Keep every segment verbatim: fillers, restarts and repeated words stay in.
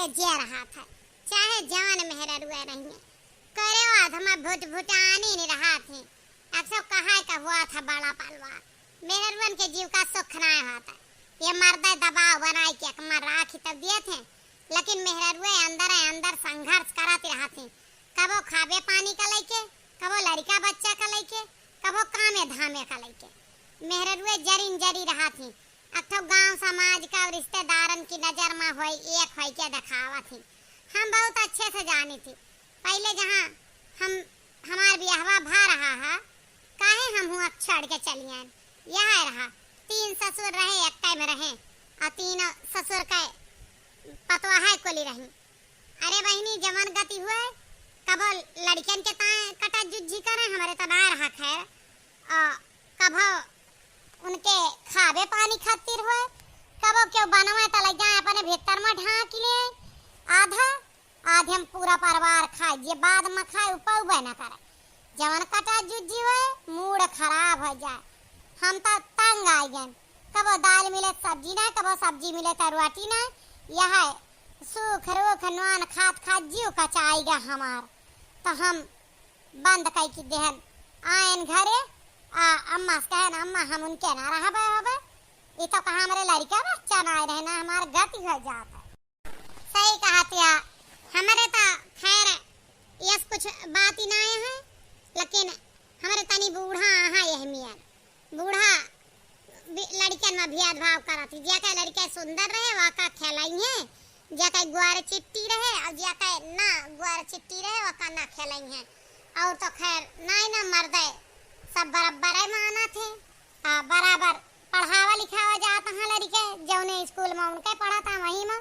जे रहत है, चाहे जवन मेहररुए रहिए, करे वो अधमा भुटभुटानी नहीं रहत है। अब सब कहा का हुआ था बड़ा पलवा, मेहररुअन के जीव का सुख नाय होत है। ये मर्दे दबाव बनाई के अकमा राखी तब दिए थे, लेकिन मेहररुए अंदर है, अंदर संघर्ष करत रहत है। कबो खाबे पानी का लइके, कबो लड़का बच्चा का लइके, कबो कामे धामे का लइके। मेहररुए जरिन जरी रहत ही। अक्ठो गांव समाज का और रिश्तेदारन की नजर मा होई, एक होई के देखावत ही। हम बहुत अच्छे से जानी थी। पहले जहाँ हम, हमार बियाहवा भा रहा है, काहे हम हुआ छोड़ के चली आएन। यह रहा, तीन ससुर रहे, एक टाइम रहे, और तीनों ससुर के पतवा है कोली रही। अरे बहिनी, जवन गति हुए, कबो लड़कियन के ताए कटा जुज्जी करे, हमरे तो ना रहा खैर। आ, कबो उनके खाबे पानी खातिर हुए, कबो केहू बनवे त लइ जाए अपने भीतर में ढाँक ले आधा, आधे हम पूरा परिवार खाए, जे बाद में खाए, उ पउबे न करे। जवन कटा जुज्जी होए, मूड खराब हो जाए। हम तो तंग आ गए। कबो दाल मिले त सब्जी ना, कबो सब्जी मिले त रोटी ना। यह सूख रूख नॉन खात खात जीव कचाई गा हमार। तो हम बंद कई की देहन आयन घरे। आ अम्मा से कहन, "अम्मा, हम उनके ना रहबे होबे। ई तो कहा हमरे लड़का बच्चा ना आए रहे ना, हमार गति हो जात है।" सही कहत या। हमरे त खैर यस कुछ बात ही ना है, लेकिन हमरे तनी बूढ़ा आहा यह मियाँ। बूढ़ा बी-, लड़कन में भेदभाव करत ही। जेका लड़का सुंदर रहे, वाका खेलइहें, जेका ग्वार चिट्टी रहे, और जेका ना ग्वार चिट्टी रहे, वाका ना खेलइहें। और तो खैर, नाई ना मर्दे, सब बराबर है मानत है। आ, बराबर पढ़ावा लिखावा जात हैं लड़के, जौने स्कूल में उनके पढ़त हैं वहीं में।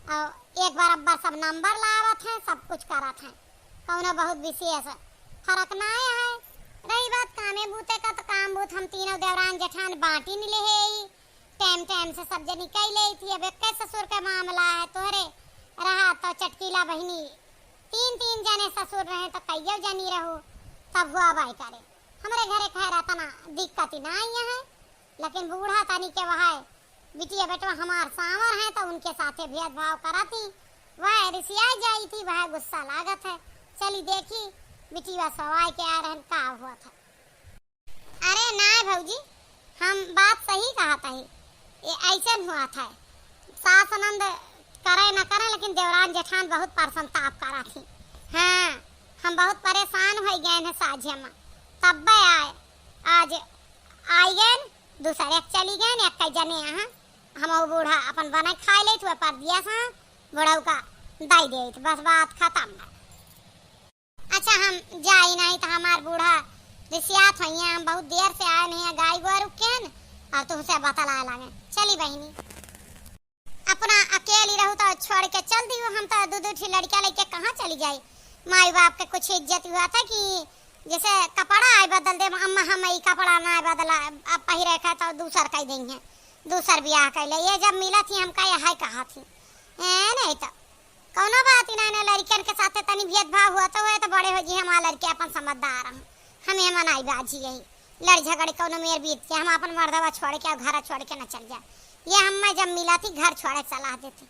और एक बराबर सब नंबर लावत हैं, सब कुछ करत हैं, कौनो बहुत विशेष फर्क ना है। रही बात कामे बूते का, तो काम बूत हम तीनों देवरान जेठान बांटी नहीं ले ही, टाइम टाइम से सब जनी कई ले थी। अब एक ससुर का मामला है, तोहरे रहा तो चटकीला बहिनी तीन तीन जने ससुर रहे तो कईयो जनी रहो, तब हुआ बाई करे। हमरे घरे खैर इतना दिक्कत ही ना आई है, लेकिन बूढ़ा तनी के वह बिटिया बेटवा हमार सावर हैं तो उनके साथे भेदभाव करत ही, वह रिसिया जाई थी, वह गुस्सा लागत है। चली देखी बिटिया सवाई के आ रहन का हुआ था। अरे ना भौजी, हम बात सही कहत ही, ये ऐसन हुआ था। सास नंद करे न करे, लेकिन देवरान जेठान बहुत परसन ताप करत ही। हाँ, हम बहुत परेशान हो गए हैं साझे में, तब्बे आए, आज आई गए, दूसरे के चली गए, एक जने यहाँ, हम वो बूढ़ा अपन बने खाए ले, तू पर दिया सा, बूढ़ा का दई दे, बस बात खत्म है। अच्छा, हम जाई नहीं तो हमार बूढ़ा रिसियात होइए, हम बहुत देर से आए नहीं हैं, गाय गोरू केन, और तुमसे बतलाए लागे। चली बहिनी, अपना अकेली रहू तो छोड़ के चल दियो, हम तो दू दू ठी लड़का लेके कहाँ चली जाई? माई बाप के कुछ इज्जत हुआ था कि जैसे कपड़ा आए बदल दे, अम्मा हम ई कपड़ा ना बदला, अब पहिरे का तो दूसर कह देंगे, दूसर ब्याह कर ले। ये जब मिला थी हमका यह कहा थी, ए नहीं तो कौनो बात ही ना, ना लड़कियन के साथे तनी भेदभाव हुआ तो हुए तो बड़े हो जी, हमार लड़के अपन समझदार हैं, हम ये मनाई बाजी यही लड़ झगड़े कौनो मेर बीत के हम अपन मर्दवा छोड़ के और घर छोड़ के न चल जाए। ये हम मैं जब मिला थी घर छोड़े के सलाह देती।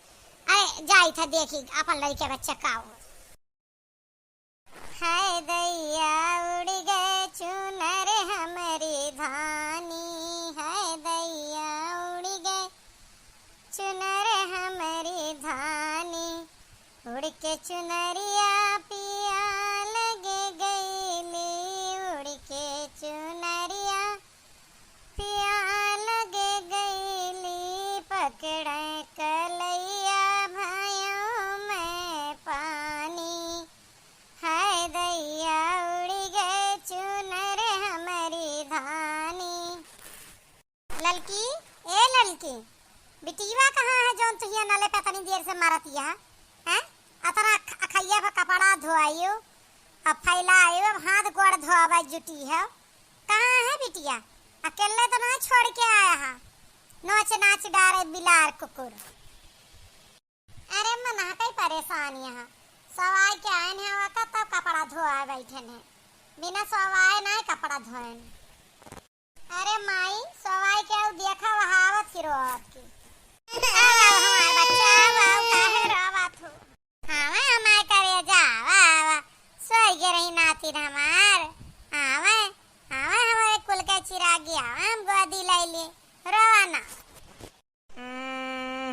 अरे जाई था देखी अपन लड़के बच्चे का हो। हाय दैया उड़ गए चुनर हमरी धानी, हाय दैया उड़ गए चुनर हमरी धानी, उड़ के चुनरिया पिया लगे गईली, उड़ के चुनरिया पिया लगे गईली, पकड़े कलैया भयों में पानी। हाय दैया उड़ गए चुनर हमरी धानी। ललकी, ए ललकी, बिटिया कहाँ है जौन तुहिया नले पे इतनी देर से मारत है? हैं? अतना अख-, अखैया पे कपड़ा धोआइयो, अब फैलाइयो, अब हाथ गोड़ धोआवे जुटी है। कहाँ है बिटिया? अकेले तो ना छोड़ के आया है। नोच नाच डारे बिलार कुकुर। अरे मना कई परेशान यहाँ। सवाई के आयन है वका तब कपड़ा धोआ बैठन है। बिना सवाए ना कपड़ा धोएन। अरे माई, सवाई के आऊ देखा वहावत ही रोवत की। आओ, आओ, हमार बच्चा, आओ, आओ, काहे रोवत हो?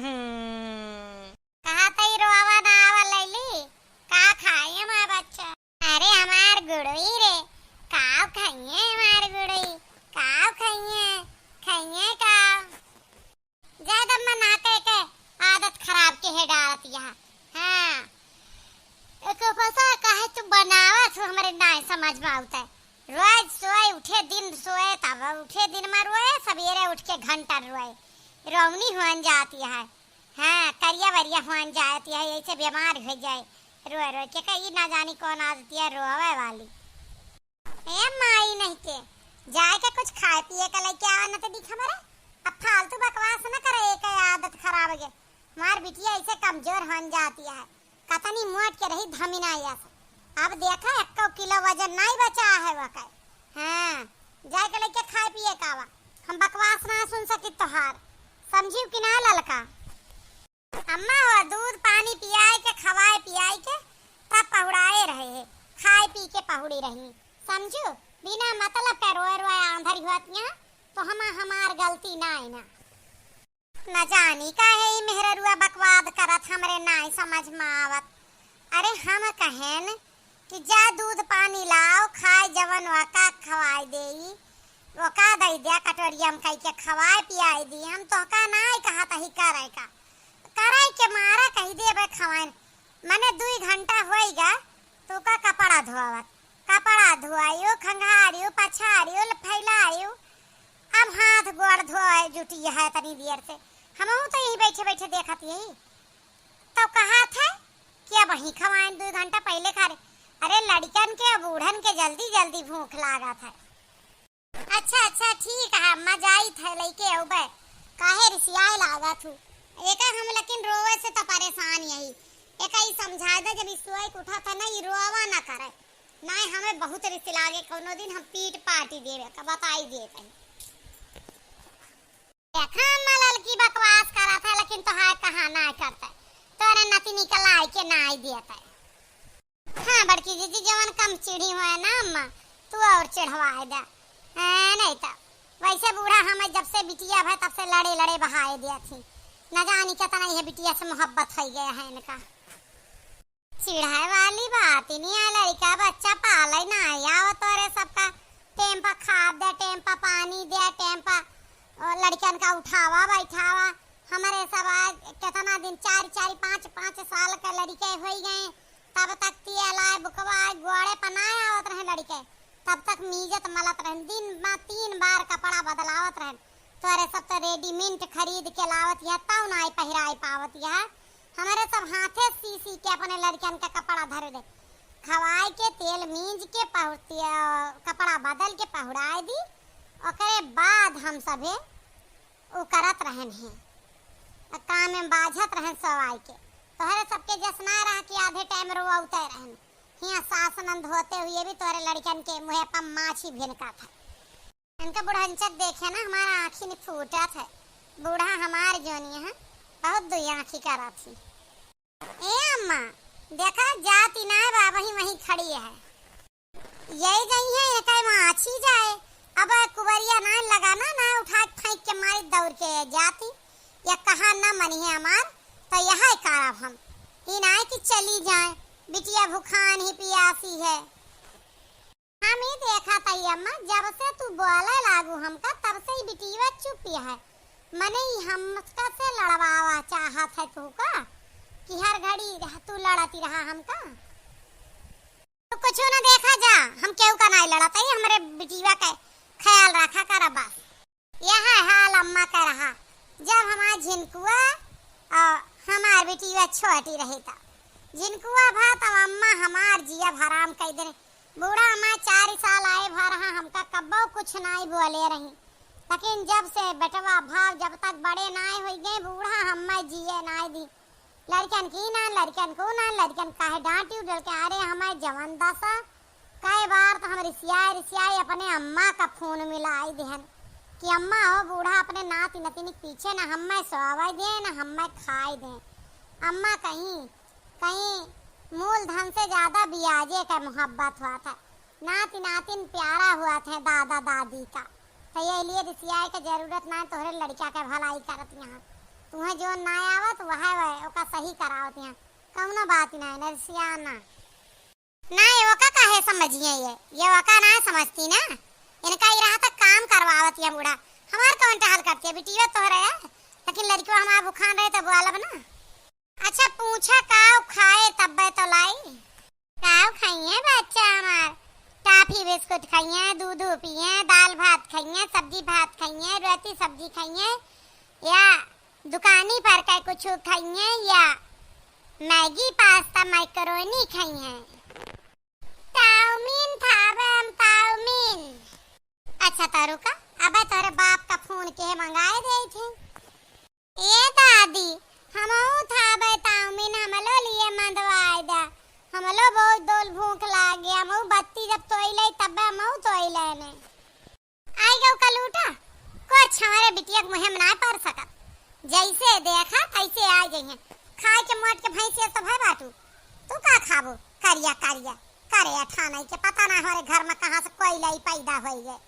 हम्म। कहा तई रोवा ना आवा लैली, का खाए हमार बच्चा? अरे हमार गुड़ई रे, काव खाइए हमार गुड़ई, काव खाइए, खाइए काव? जाए दम्मा ना कह के आदत खराब के है डालत यहाँ। हाँ। एक फसा काहे तू बनावा तू हमरे नाय समझ में आवता है। रोज सोए उठे दिन सोए तब उठे दिन में रोए, सवेरे उठ के घंटा रोए। रोवनी हुआन जाती है। हाँ, करिया वरिया हुआन जाती है, ऐसे बीमार हो जाए। रोए रोए के कही ना जानी कौन आदत है रोवे वाली। ए माई नहीं के, जाए के कुछ खाए पिए के लेके आवा न तो दिख हमरे। अब फालतू बकवास न करे, एक आदत खराब है। मार बिटिया ऐसे कमजोर होन जाती है, कतनी मोट के रही धमिना यस। अब देखा एक्को किलो वजन नहीं बचा है वो का। हाँ, जाए के लेके खाए पिए का आवा। हम बकवास ना सुन सकी तोहार, समझियो कि ना ललका? अम्मा हो दूध पानी पियाए के, खवाए पियाए के, तब पहुड़ाए रहे है, खाए पी के पहुड़ी रही, समझू? बिना मतलब के रोए रोए आंधर होतियां, तो हम, हमार गलती ना है ना। न जानी काहे ई मेहररुआ बकवाद करत, हमरे नाई समझ में आवत। अरे हम कहेन कि जा दूध पानी लाओ, खाए जवन ओका खवाए देई, ओका दई द्या कटोरिया में कई के खवाए पियाए दी। हम तोहका नाई कहत ही करे का, करे के मारा कही देबे खवाएन। मने दुई घंटा होइगा, तू का कपड़ा धोवत, कपड़ा धोआयु, खंगारियु, पछारियु, फैलायु। अब हाथ गोड़ धोए जुटी है तनी देर से, हमहू तो यही बैठे बैठे देखत यही। तो कहा थे कि अब वहीं खवाएन, दुई घंटा पहले खा ले। अरे लड़कन के, बूढ़न के जल्दी जल्दी भूख लागत है। अच्छा, अच्छा, ठीक है, अम्मा जाई थे लइके अउबे। काहे रिसियाए लागत हूँ? एका हम लेकिन रोवे से तो परेशान यही। एका ई समझा दे, जब ई सोए के उठा था ना, ई रोवा ना करे। नाय, हमें बहुत रिस लागे, कौनो दिन हम पीट पाटी देवे का, बताई दे कहीं। देखा अम्मा ललकी बकवास करत है, लेकिन तोहार कहा नाय करते। तोरे नतिनी के लाए के नाय देते। हाँ बड़की जीजी, जवन कम चिढ़ी हुए ना अम्मा, तू और चिढ़वाए दे। हैं, नहीं तो वैसे बूढ़ा हमें जब से बिटिया भय तब से लड़े लड़े बहाए दिया थी। न जानी कितना ये बिटिया से मोहब्बत हो गया है इनका। चिढ़ाए वाली बात ही नहीं है, लड़का बच्चा पाले ना आया हो तोरे सबका। टेम पर खाद दे, टेम पर पानी दे, टेम पर, ओ, लड़कन का उठावा बैठावा। हमारे सब आज कितना दिन, चार चार पाँच पाँच साल का लड़के हो गए, तब तक तियलाए बुकवाए गोड़े पनाए आवत रहे लड़के, तब तक मीजत मलत रहन, दिन में तीन बार कपड़ा बदलावत रहन। तोरे सब तो रेडीमेड खरीद के लावत यह, तब नाई पहिराए पावत यह। हमारे सब हाथे सी सी के अपने लड़कन का कपड़ा धर दे, खवाए के तेल मीज के पहुड़ती, अ, कपड़ा बदल के पहुड़ाए दी, ओकरे बाद हम सभे उ करत रहन हैं, काम में बाझत रहन सवाई के। तोहरे सबके जस ना रहा कि आधे टाइम रोवते रहन। हियाँ सास नंद होते हुए भी तोहरे लड़कन के मुँहे पर माछी भिनका था। इनका बुढ़ंचक देखे ना, हमारा आँखी नहीं फूटत है। बूढ़ा हमार जोनी है, बहुत दुई आँखी करत ही। ए अम्मा, देखा जाती ना बा, वहीं वहीं खड़ी है। यही गई है, इनका माछी जाए। अब कुबरिया ना लगाना, ना उठा के फेंक के मारी दौड़ के जाती। या कहा ना मनी है हमार, तो यह करब हम। ई ना कि चली जाए, बिटिया भुखान ही पियासी है। हम ही देखा तई अम्मा, जब से तू बोले लागू हमका, तब से ही बिटिया चुप है। मने ही हमका से लड़वावा चाहत है तू का, कि हर घड़ी तू लड़ती रहा हमका। तो कुछ ना देखा जा, हम केहू का नाई लड़त हई, हमरे बिटिया के ख्याल रखा करा बस। यह हाल अम्मा का रहा, जब हमार झिनकुआ और हमार बिटिया छोटी रही था। झिनकुआ भा तब अम्मा हमार जिया हराम कर देने। बूढ़ा हमार चार साल आए भा रहा, हमका कब्बो कुछ नाई बोले रही, लेकिन जब से बेटवा भाव जब तक बड़े नाई हो गए, बूढ़ा हमें जिए नाई दी। लड़कन की ना, लड़कन को ना, लड़कन काहे डांटी उडल के, अरे हमें जवन दसा। कई बार तो हम रिसियाए रिसियाए अपने अम्मा का फोन मिलाई देहन कि अम्मा हो, बूढ़ा अपने नाती नतिनी के पीछे ना हमें सोवे दे, ना हमें खाए दे। अम्मा कहीं, कहीं मूलधन से ज्यादा ब्याजे का मोहब्बत हुआ था। नाती नातिन प्यारा हुआ थे दादा दादी का। तो ये लिए रिसियाए के जरूरत ना है, तोहरे लड़का के भलाई करत यहाँ। तुम्हें जो ना आवा, है वह, ओका सही करावत हैं, कौनो बात नहीं, नरसिया ना। ना, ये ओका काहे समझिए, ये, ये ओका ना समझती ना, इनका इराह तक काम करवावत है बूढ़ा, हमार कौन टहल करती है, बिटिया तोहरे है, लेकिन लड़कियों हमार भुखान रहे तो बोलब ना। अच्छा, पूछा काव खाए तब्बे तो लाई। काव खाइए बच्चा हमार? टाफी बिस्कुट खाइए, दूध पिए, दाल भात खाइए, सब्जी भात खाइए, रोटी सब्जी खाइए, या दुकानी पर के कुछ खाइए, या मैगी, पास्ता, मैकरोनी खाइए। चाउमीन खाबे हम, चाउमीन। अच्छा, तो रुका, अबे तोहरे बाप का फोन के मंगाए दे थे। ए दादी, हमहू थाबे चाउमीन हमलो लिए मंदवाए दा। हमलो बहुत दोल भूख लागे, हमहू बत्ती जब तोइले तबे हमहू तोइले ने। आई गऊ कलूटा, कुछ हमरे बिटिया के मुँहे में ना पड़ सकत। जैसे देखा तैसे आ जइहे। खाए के मोट के भैंसिया तो भय बाटू। तू का खाबू? करिया करिया। करे अठानई के पता ना हमरे घर में कहाँ से कोई लाई पैदा होई गए।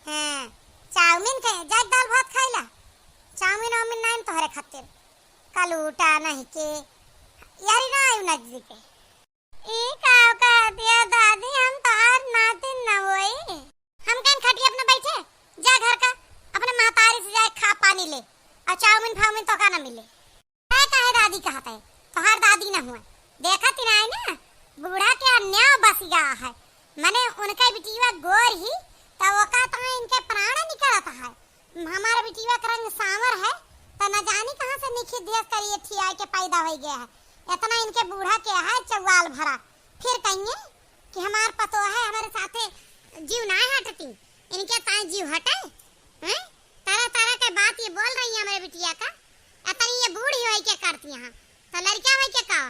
हाँ, चाउमीन के जाए दाल भात खाइला। चाउमीन वाउमीन नाइन तोहरे खातिर। कलूटा नहीं के। यारी ना आयु नजदीक। ई का कह दिया दादी, हम तोहार नातिन न होई। हम कन खटिया अपने बैठे, जा घर का, अपने महतारी से जाए खा पानी ले, और चाउमीन फाउमीन तो का न मिले। ए काहे दादी कहत है, तोहार दादी न हुआ, देखत ही ना है ना, बूढ़ा के अन्याय बस गया है, मने उनके बिटिया गोर ही, तो ओका तो इनके प्राण निकलत है। हमार बिटिया के रंग सांवर है, त न जानी कहाँ से निखित देश करिए ठिया के पैदा होइ गया है। इतना इनके बूढ़ा के है चौवाल भरा। फिर कहिए कि हमार पतोह है, हमारे साथे जीव ना हटती, इनके ताए जीव हटे? हैं? तरह तरह के बात ये बोल रही है हमारे बिटिया का। इतनी ये बूढ़ी होई के करती यहाँ, तो लड़का होई के का?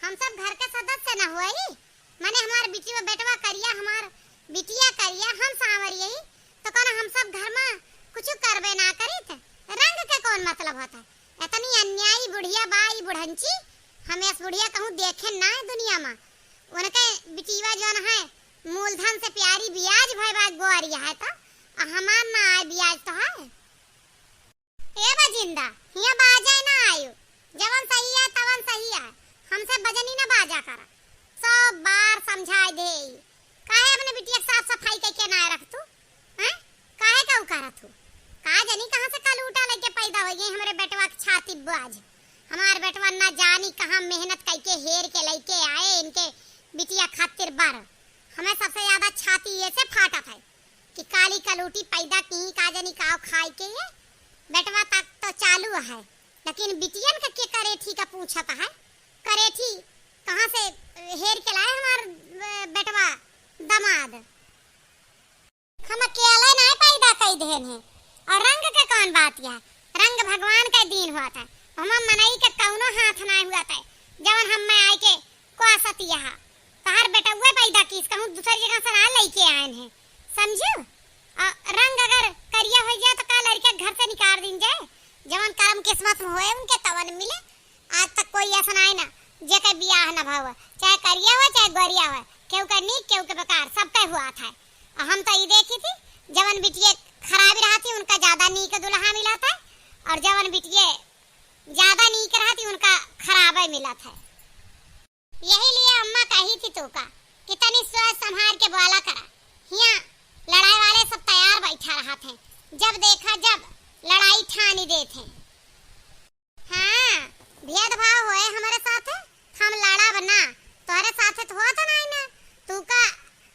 हम सब घर के सदस्य न होई? माने हमार बिटिया बेटवा करिया, हमार बिटिया करिया, हम सांवर यही, तो कौन हम सब घर में कुछ करबे ना करीत? रंग के कौन मतलब होता है? इतनी अन्यायी बुढ़िया बा ई बुढ़ंची, हम ऐस बुढ़िया कहूँ देखे ना है दुनिया में। उनके बिटिया जौन है, मूलधन से प्यारी ब्याज भय बा गोरिया है तो, आ हमार ना आए ब्याज तो है। ए बजिंदा, हियाँ बाजे ना आयु, जवन सही है तवन सही है, हमसे बजनी ना बाजा करा। सौ बार समझाए दे, काहे अपने बिटिया के साफ सफाई कइके ना रख तू? हैं? काहे का उकारत हू? का जानी कहाँ से कलूटा लइके पैदा होइ गई हमरे बेटवा के छाती बाज। हमार बेटवा ना जानी कहाँ मेहनत कइके हेर के लइके आए इनके बिटिया खातिर बर। हमें सबसे ज्यादा छाती ये से फाटत है कि काली कलूटी पैदा की, का जानी काव खाई के ये। बेटवा तक तो चालू है, लेकिन बिटियन के, के करेठी का पूछत है? करेठी कहाँ से हेर के लाए हमार, अ, बेटवा दमाद? हम अकेले ना पैदा कई देन है। और रंग के कौन बात यह? रंग भगवान के दीन हुआ था, हम मनई के कौनो हाथ ना हुआ था, जवन हम में आए के क्वासत यह। तोहार बेटउए पैदा कीस, कहूँ दूसर जगह से ना लइके आएन है, समझू? आ, रंग अगर करिया होइ जाए तो का लड़का घर से निकाल दीन जाए? जवन करम किस्मत में होए उनके तवन मिले। आज तक कोई ऐसा ना है ना जेके बियाह न भव, चाहे करिया हो चाहे गोरिया हो, केहू के नीक केहू के बेकार, सबके हुआ था। और हम तो ये देखी थी जवन बिटिया खराबी रहा थी उनका ज्यादा नीक दुल्हा मिला था, और जवन बिटिया ज्यादा नीक रहा थी उनका खराबे मिला था। यही लिए अम्मा कही थी तोका कि तनी सोच संभार के बोला करा। हियाँ लड़ाई वाले सब तैयार बैठा रहत हैं, जब देखा जब लड़ाई ठानी देत हैं। हाँ, भेदभाव होए हमरे साथे, हम लड़ब ना, तोहरे साथे तो होत नहीं ना। तू का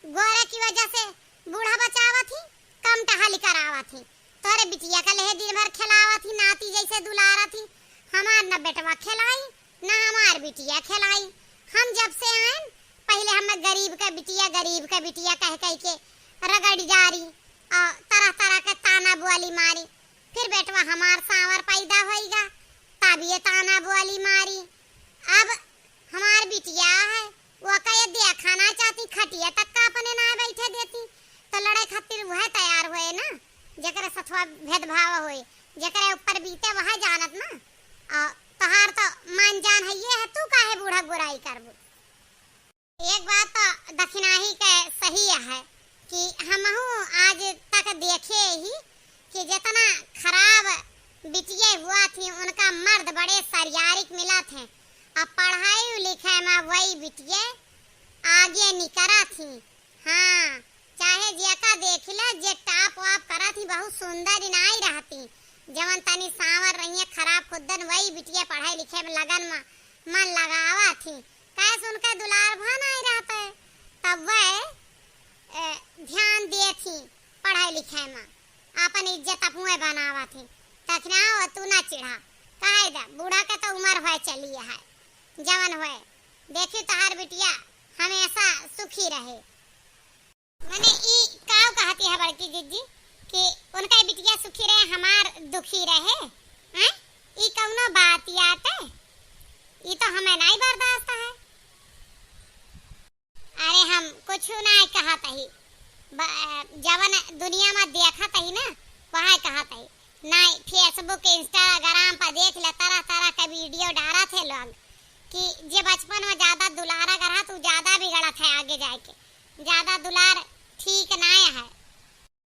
गोरे की वजह से बूढ़ा बचावत ही, कम टहली करावत ही। तोहरे बिटिया का लेहे दिन भर खिलावत ही, नाती जैसे दुलारत ही। हमार न बेटवा खिलाई, न हमार बिटिया खिलाई। हम जब से आएन, पहिले हम गरीब का बिटिया, गरीब का बिटिया कह कह के रगड़ी जारी, और तरह तरह के ताना बोली मारी। फिर बेटवा हमार सांवर पैदा होइगा, तब ये ताना बोली मारी। अब हमार बिटिया है, वो का ये देखा ना चाहती, खटिया तक का अपने ना बैठे देती, तो लड़े खातिर वह तैयार हुए ना, जेकरे सथवा भेदभाव होए, जेकरे ऊपर बीते वह जानत ना। और तोहार तो मान जान है ये है, तू काहे बूढ़ा बुराई करबू? एक बात तो दखिनाही के सही है कि हमहू आज तक देखे ही कि जितना खराब बिटिये हुआ थी, उनका मर्द बड़े सरियारिक मिला थे। अब पढ़ाई लिखाई में वही बिटिये आगे निकरा थी। हाँ, चाहे जेका देख ले, जे top वाप करा थी, बहुत सुंदर ही नाई रहती। जवन तनी सांवर रहिए, खराब खुद्दन, वही बिटिये पढ़ाई लिखाई में लगन में मन लगावा थी। कैसे उनका दुलार भा नाई रहते, तब वह, ए, ध्यान दिए थी पढ़ाई लिखाई में। आपन इज्जत अपने बनावा थी। तखना हो तू ना चिढ़ा, कहे दा, बूढ़ा के तो उम्र होए चली है, जवन होए। देखी तोहार बिटिया हमेशा सुखी रहे। मने ई काव कहती है बड़की जिज्जी कि उनका बिटिया सुखी रहे, हमार दुखी रहे, हैं? ई कौनो बात आटे? ई तो हमें नहीं बर्दाश्त है। अरे हम कुछ नाई कहत ही, ब-, जवन दुनिया में देखत ही ना, वह कहत ही। नाई Facebook, Instagram पर देख ले, तरह तरह के video डालत है लोग कि जे बचपन में ज्यादा दुलारा करत है, उ ज्यादा बिगड़त है आगे जाके। ज्यादा दुलार ठीक नाई है।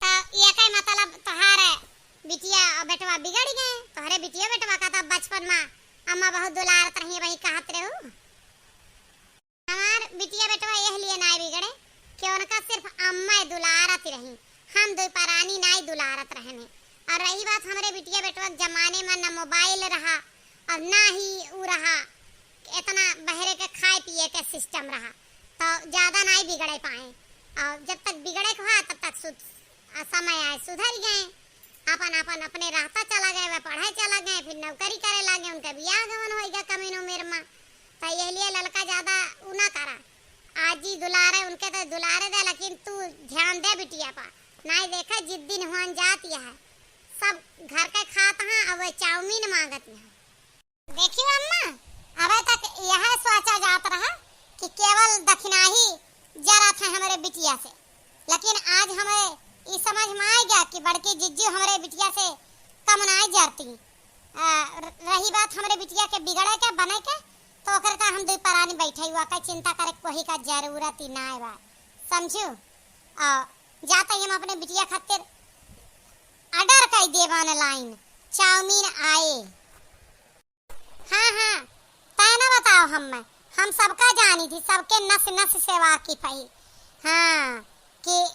तो ये का मतलब तोहार बिटिया और बेटवा बिगड़ गए? तोहरे बिटिया बेटवा का तो बचपन में अम्मा बहुत दुलारत रही, वही कहत रहू। हमार बिटिया बेटवा यह लिए नाई बिगड़े कि उनका सिर्फ अम्मा दुलारत रही, हम दुई परानी नाई दुलारत रहने। और रही बात हमरे बिटिया बेटवा के जमाने में न mobile रहा और ना ही उ रहा, इतना बहरे के खाए पिए के system रहा, तो ज्यादा नाई बिगड़े पाए। और जब तक बिगड़े के हुआ, तब तक सुध-, समय आए, सुधर गए। आपन, आपन अपने रास्ता चला गए, वह पढ़ाई चला गए, फिर नौकरी करे लागे, उनका बियाह गवन होइगा कमीन उम्र में। तो यह लिए ललका ज्यादा उ ना करा। आजी दुलारे, उनके तो दुलारे दे, लेकिन तू ध्यान दे बिटिया पा। नाई देखा, जिद्दी नहुआन जात यह है, सब घर के खात हैं, अब वह चाउमीन मांगत यह। देखियो अम्मा, अबे तक यह सोचा जात रहा कि केवल दखिनाही जरत है हमरे बिटिया से, लेकिन आज हमें ई समझ में आ गया कि बड़की जिज्जी हमरे बिटिया से कम नाई जरती। आ, र-, रही बात हमरे बिटिया के बिगड़े के, बने के, तो ओकर का हम दुई परानी बैठे हुआ का चिंता करे कोई का जरूरत ही नाई बा, समझू? आ, जाता ही हम अपने बिटिया खातिर order कर देब online, चाउमीन आए। हाँ, हाँ, तै ना बताओ हम्मे, हम सबका जानी थी, सबके नस नस से वाकिफ हई। हाँ, कि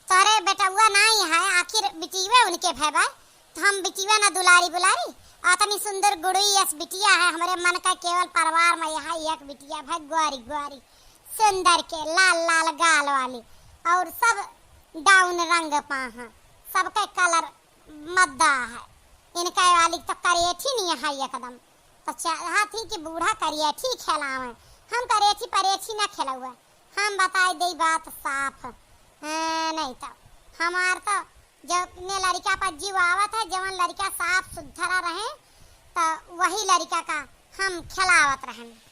तोरे बेटउआ नाई है, आखिर बिटियवे उनके भय बा, तो हम बिटियवा ना दुलारी बुलारी। अतनी सुंदर गुड़ुई यस बिटिया है, हमरे मन का केवल परिवार में यह एक बिटिया भय, ग्वारी ग्वारी सुंदर के लाल लाल गाल वाली, और सब down रंग पा हैं, सबके colour मद्दा है। इनका वाली तो करेठी नहीं है एकदम। तो चाहत ही कि बूढ़ा करेठी खिलावे। हम करेठी परेठी ना खिलौए। हम बताई दे बात साफ। हाँ, नहीं तो हमार तो जब ने लड़का पर जीव आवत है, जवन लड़का साफ सुथरा रहे, तो वही लड़का का हम खिलावत रहन।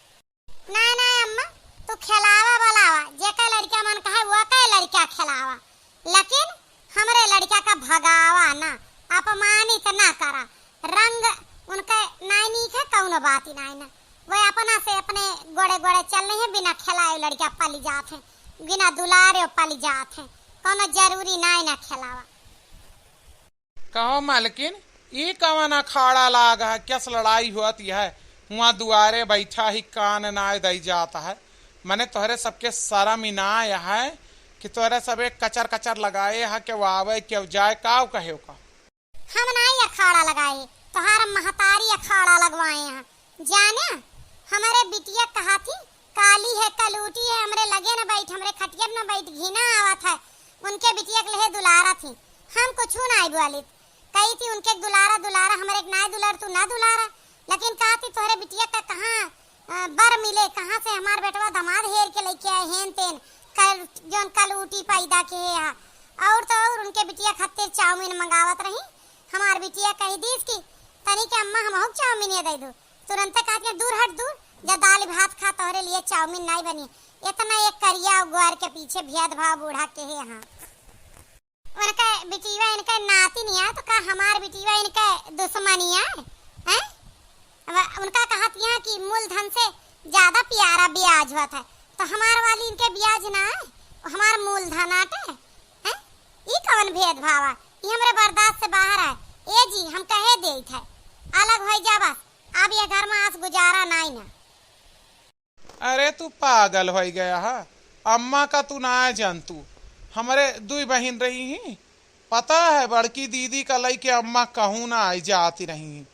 ना, ना अम्मा, तू खेलावा बोलावा, जेका लड़का मन कहे वो का लड़का खेलावा, लेकिन हमरे लड़का का भगावा ना, अपमानित ना करा। रंग उनके नाई नीक है, कौनो बात ही नाई ना। वो अपना से अपने गोड़े गोड़े चल रही है, बिना खेलाए लड़का पली जात है, बिना दुलारे पली जात है, कौनो जरूरी नाई ना खेलावा। कहो मालकिन, ई कवन अखाड़ा लाग है? कस लड़ाई होत है? हुआं दुआरे बैठा ही कान नाय दई जात है। मने तोहरे सबके शरम ही नाय है कि तोहरे सब एक कचर कचर लगाए है, केहू आवे, केहू जाए, काव कहे का? हम नाई अखाड़ा लगाए, तोहार महतारी अखाड़ा लगवाए हैं। जाने, हमरे बिटिया कहा थी, काली है, कलूटी है, हमरे लगे न बैठ, हमरे खटिया न बैठ, घिना आवत है। उनके बिटिया के लिए दुलारा थी, हम कुछ नाई बोलित। कही थी उनके दुलारा, दुलारा, हमरे के नाई दुलार, तू ना दुलारा। लेकिन कहा थी तोहरे बिटिया का कहाँ, अ, बर मिले, कहाँ से हमार बेटवा दामाद हेर के लेके आए, हेन तेन, कल, जौन कलूटी पैदा के है। और तो और उनके बिटिया खातिर चाउमीन मंगावत रही। हमार बिटिया कही दीस कि तनी के अम्मा हमहू के चाउमीन ये दे दो। तुरंते कहत है, "दूर हट दूर, जा दाल भात खा, तोहरे लिए चाउमीन नाई बनी।" इतना एक करिया ग्वार के पीछे भेदभाव बूढ़ा के है यहाँ। उनके बिटिया इनके नाती नहीं है, तो का हमार बिटिया इनके दुश्मनी है, हैं? अब उनका कहत यहाँ कि मूलधन से ज्यादा प्यारा ब्याज होत है, तो हमार वाली इनके ब्याज ना है, वो हमार मूलधन आटे, हैं? ई कवन भेदभाव है? ई हमरे बर्दाश्त से बाहर है। ए जी, हम कहे देइत है, अलग होइ जा बस, अब ये घर मा आस गुजारा नाई ना। अरे तू पागल होइ गया है, अम्मा का तू ना जानतू, हमरे दुई बहिन रही ही, पता है बड़की दीदी का लइके अम्मा कहूँ ना आई जाती रही ही,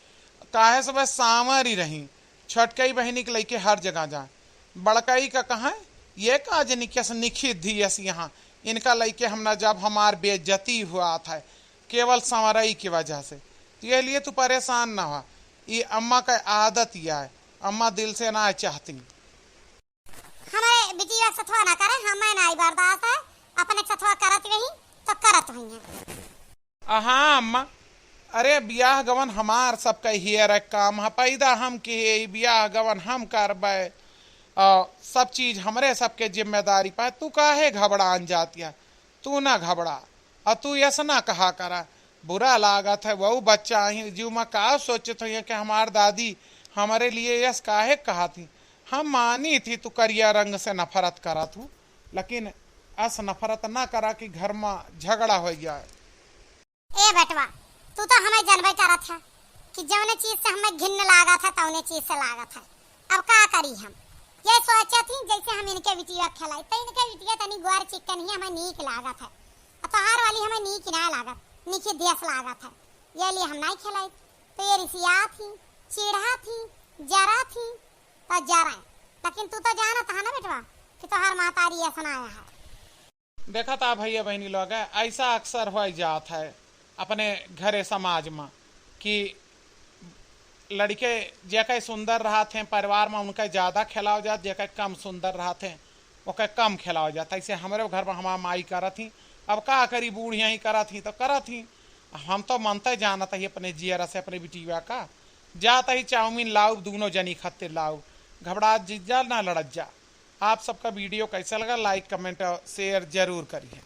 काहे से बस सांवर ही रही, छोटकई बहिनी के लइके हर जगह जाए, बड़कई का कहाँ ये का जनी कैसे निखित धियस यहाँ, इनका लइके हम ना जब हमार बेइज्जती हुआ था केवल संवरई की वजह से, तो ये लिए तू परेशान ना हो, ये अम्मा का आदत ही है, अम्मा दिल से ना चाहती। हमरे बिटिया के सथवा ना करे, हमें नाई बर्दाश्त है, अपने सथवा करत रही तो करत हुई है। अहाँ अम्मा, अरे बियाह गवन हमार सबका हियर काम है, पैदा हम किहे, ई बियाह गवन हम करबे, आ, सब चीज हमरे सबके जिम्मेदारी पाए, तू काहे घबरान जातिया? तू ना घबरा, और तू ऐसा ना कहा करा, बुरा लागत है, वहू बच्चा ही जीव में का सोचत हुई कि हमार दादी हमरे लिए यस काहे कहा थी। हम मानी थी तू करिया रंग से नफरत करा थू, लेकिन अस नफरत ना करा कि घर में झगड़ा हो जाए। ए बेटवा, तू तो हमें जनबे करत है कि जौने चीज से हमें घिन्न लागत है तौने चीज से लागत है। अब का करी हम? ये सोचत ही जैसे हम इनके बिटिया खेलाई, तो इनके बिटिया तनी ग्वार चिकन ही हमें नीक लागत है, और तोहार वाली हमें नीक ना लागत, नीकी देश लागत है। ये लिए हम नहीं खेलाई, तो ये रिसियात ही, चिढ़ात ही, जरात ही, तो जराए। लेकिन तू तो जानत है ना बेटवा कि तोहार महतारी ऐसा आया है। देखत आ भैया बहिनी लोग, ऐसा अक्सर हो जात है अपने घरे समाज में कि लड़के जेके सुंदर रहत हैं परिवार में, उनके ज्यादा खेलाव जात, जेके कम सुंदर रहत हैं ओके कम खेलाव जात। ऐसे हमरे घर में हमार माई करत ही, अब का करी, बूढ़िया ही करत ही तो करत ही। हम तो मनते जानत ही अपने जियरा से अपने बिटिया का, जात ही चाउमीन लाउब, दोनों जनी खातिर लाउब, घबरात जिज्जा ना लड़त जा। आप सबका वीडियो कैसा लगा, लाइक कमेंट और शेयर जरूर करिए।